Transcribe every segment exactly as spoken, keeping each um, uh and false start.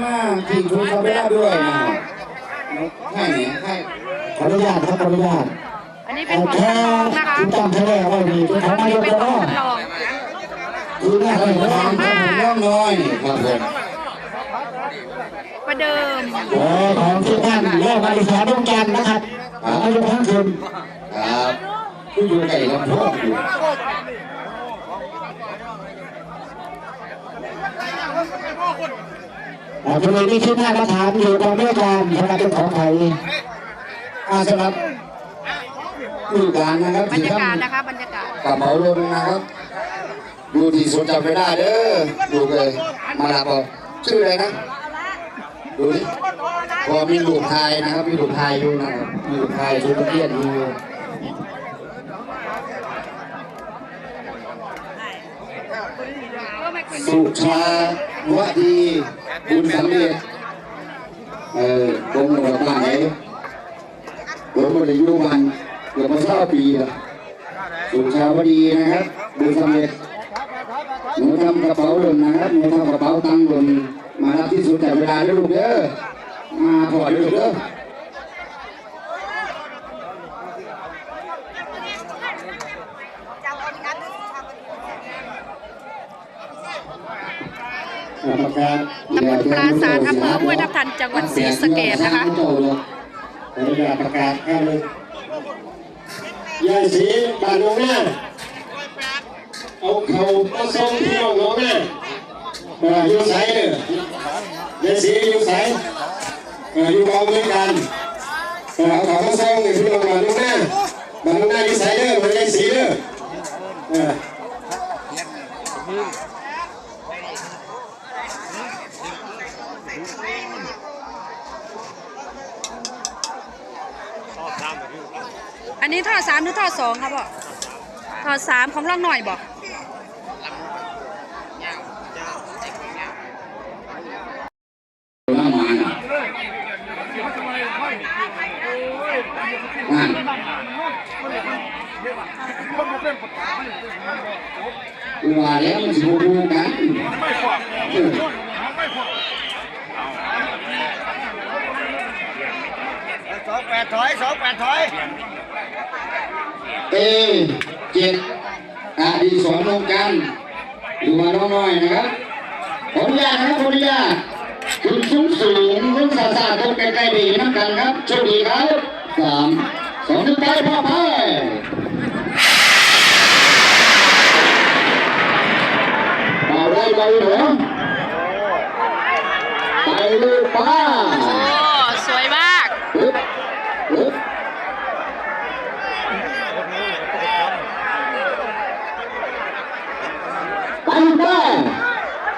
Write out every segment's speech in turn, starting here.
มาที่คุณคาเมล่าด้วยนะครับให้ให้ขออนุญาตครับขออนุญาตอันนี้เป็นของท่านรองนะคะคุณจำแท้แรกว่ามีเป็นของนายกแล้วเนาะท่านรองคือหน้าที่ของท่านน้องน้อยครับผมประเดิมเออของที่ท่านเรียกมาดิฉันต้องจันนะครับนายกทั้งคืนครับที่อยู่ใกล้ลำโพงอยู่ อ่าพอดีมีทีมงานมาถามอยู่ตรงนี้การพนักเป็นของไทยอ่าสำหรับลูกหลานนะครับบรรยากาศนะคะบรรยากาศกระเป๋าลมนะครับอยู่ที่สวนจำไม่ได้เด้อดูเลยมาลาบอชื่ออะไรนะดูดิพอมีลูกไทยนะครับมีลูกไทยอยู่นะครับมีลูกไทยชุดนักเรียนอยู่ สุชาวดีบุญสำเร็จเออผมบอกว่าไหนผมบริยุบันเกือบมาเศร้าปีละสุชาวดีนะครับบุญสำเร็จหนูทำกระเป๋าหล่นนะครับหนูทำกระเป๋าตังค์หล่นมารับที่สุดแต่เวลาด้วยลูกเด้อมาขอด้วยลูกเด้อ ประกาศ ตำบลปราสาท อำเภอห้วยทับทัน จังหวัดศรีสะเกษนะคะ ขออนุญาตประกาศครับเลยยายศรีบ้านดงหน้า เอาเขามาส่งพี่น้องน้องหน้าเอ่ออยู่ไสเด้อยายศรีอยู่ไสเอ่ออยู่กองบริการเอ่อเอาเขามาส่งให้พี่น้องบ้านน้องหน้าบ้านน้องหน้าอยู่ไสเด้อบ้านยายศรีเด้อเออ อันนี้ท่อสามหรือท่อสองครับพ่อท่อสามของร่องหน่อยบอกน้ำมันนั่น ว่าแล้วมันสิบ่ฮู้กันเออสองแปดถอยสองแปดถอยเอเจ็ดอดีศรนงจันทร์หรือว่าน้องน้อยนะครับ ขออนุญาตนะครับขออนุญาตขึ้นสูงสูงลงซาซาตกใกล้ๆไปอีกน้ำกันครับโชคดีครับสามสองหนึ่งไปพ่อไปเป่าได้เบาเหรอไปลูกป้าโอ้สวยมากปึ๊บปึ๊บ ไปไป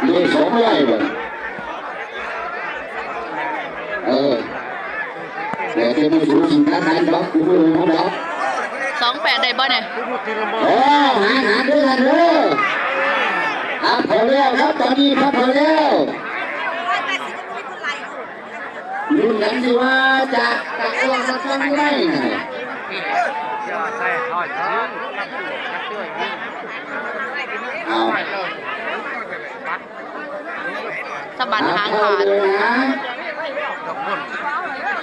เลขสองร้อยบ่เออแต่เป็นมือถือสินค้าขายดอกกูไม่รู้นะดอกสองแปดได้บ่เนี่ยโอ้หาหาด้วยกันเด้อครับพอแล้วครับตอนนี้ครับพอแล้วรุ่นนั้นที่ว่าจะตะโกนมาทางไหนน่ะ เอาสะบัดหางขาดเลยนะ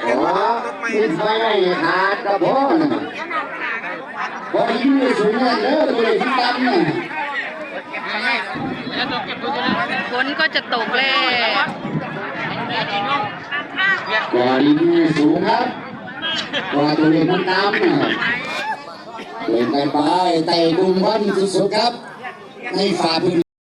ขอมีไฟไว้ขาดกระเพาะนะพอยิงเลยสูงเลยเด้อตัวเลยที่ตั้มนะฝนก็จะตกแล้วกอยิงเลยสูงครับกอตัวเลยมันตั้มนะเดินไปไปไต่กลุ่มวันสุดๆครับในฝ่าพื้น